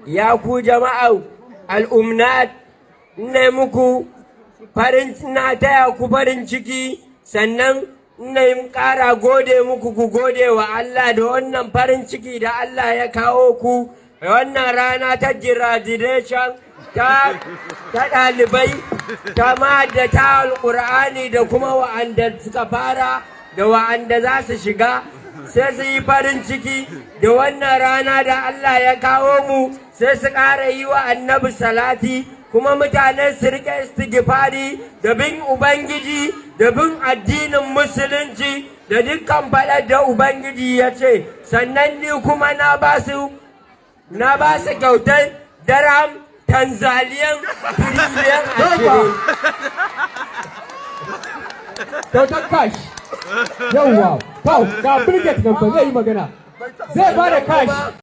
Ya ku jama'a al'umnat, ina muku farin, na taya ku farin ciki, sannan ina yin ƙara gode muku. Ku gode wa Allah da wannan farin ciki da Allah ya kawo ku wannan rana ta graduation ta ɗalibai, ta mahaddata Alƙur'ani, da kuma wa'anda suka fara da wa'anda za su shiga, sai su yi farin ciki da wannan rana da Allah ya kawo mu, sai su ƙara yi wa Annabi salati, kuma mutane su riƙe istighfari da bin Ubangiji da bin addinin Musulunci da dukkan faɗar da Ubangiji ya ce. Sannan ni kuma na ba su kyautar dirham tanzaliyan 20 tiriliyan. Kyautar cash. Yawwa, to ga Bill Gates nan fa zai yi magana, zai ba da cash.